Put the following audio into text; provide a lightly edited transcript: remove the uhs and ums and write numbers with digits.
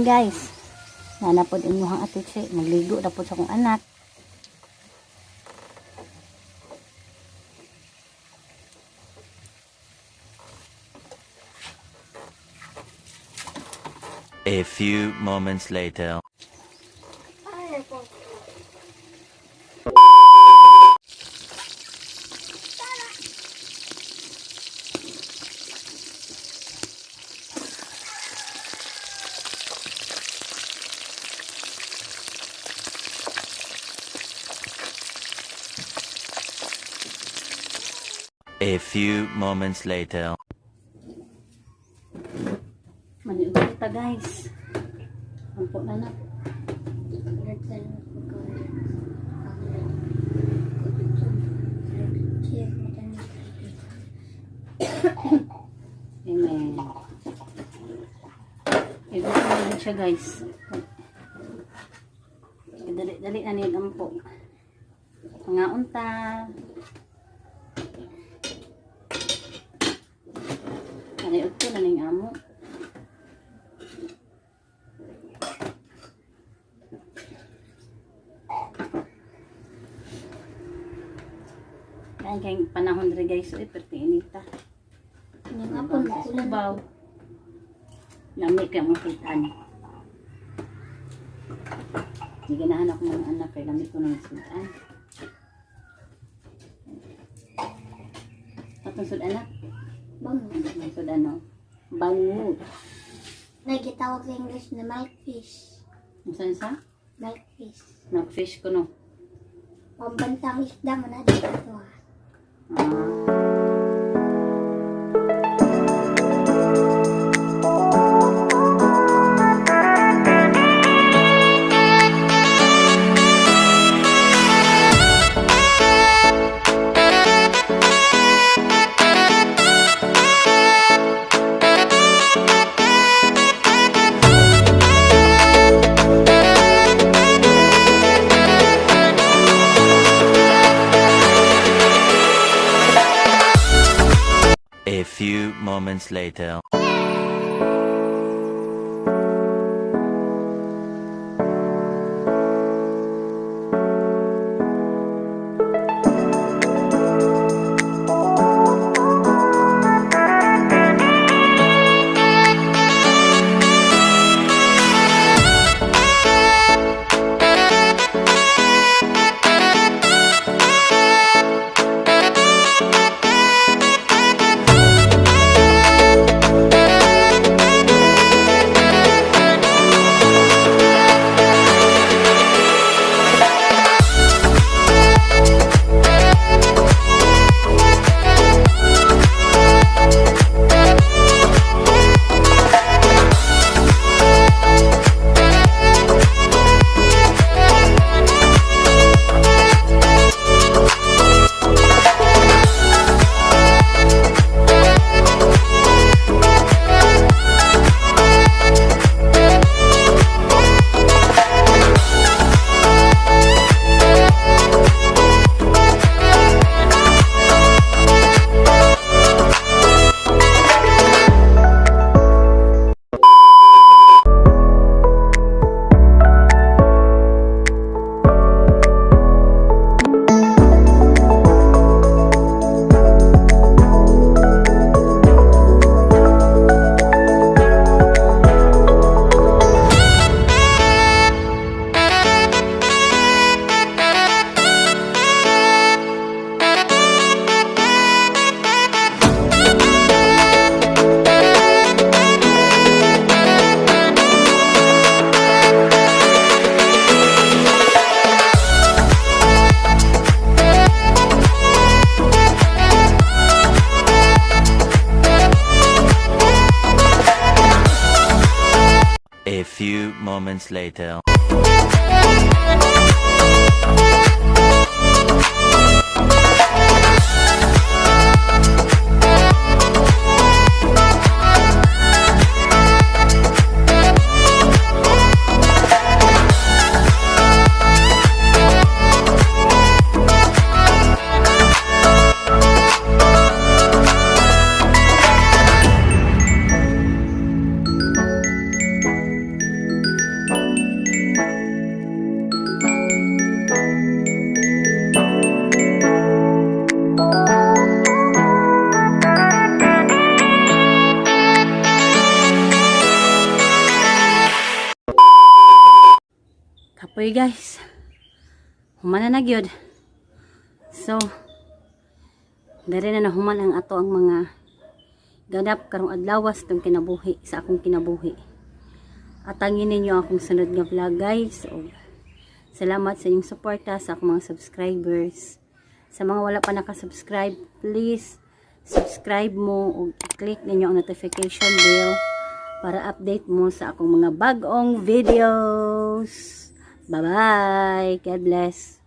guys. Nanapod inyong ate Che. Magligo na po sa akong anak. A few moments later. A few moments later. Maniud ta, guys. Ampo na na. Lord, salamat po ka. Lord. Amen. Eh, gusto na siya, guys. Dali-dali na niya ampo. Mga unta. Maniud ko na ning amo. Kaya kay panahon rin, guys, uy, perti inita. Nga po, makulan. Subaw. Lami kay mga sudan. Hindi ganahan ako mga anak kay lami ko ng sudan. Atong sudan na? Bango. Ang sudan no? Bango. Nagitawag sa English na milkfish. Ang saan sa? Milkfish. Nag-fish ko no? Pambansang isda mo na dito. Ah. Ah. A few moments later. A few moments later. Uy guys, human na gyud. So, diri na nahuman ang ato ang mga ganap karong adlaw sa itong kinabuhi, sa akong kinabuhi. Atangin ninyo akong sunod nga vlog, guys. Og salamat sa inyong suporta sa akong mga subscribers. Sa mga wala pa nakasubscribe, please subscribe mo ug click ninyo ang notification bell para update mo sa akong mga bag-ong videos. Bye-bye. God bless.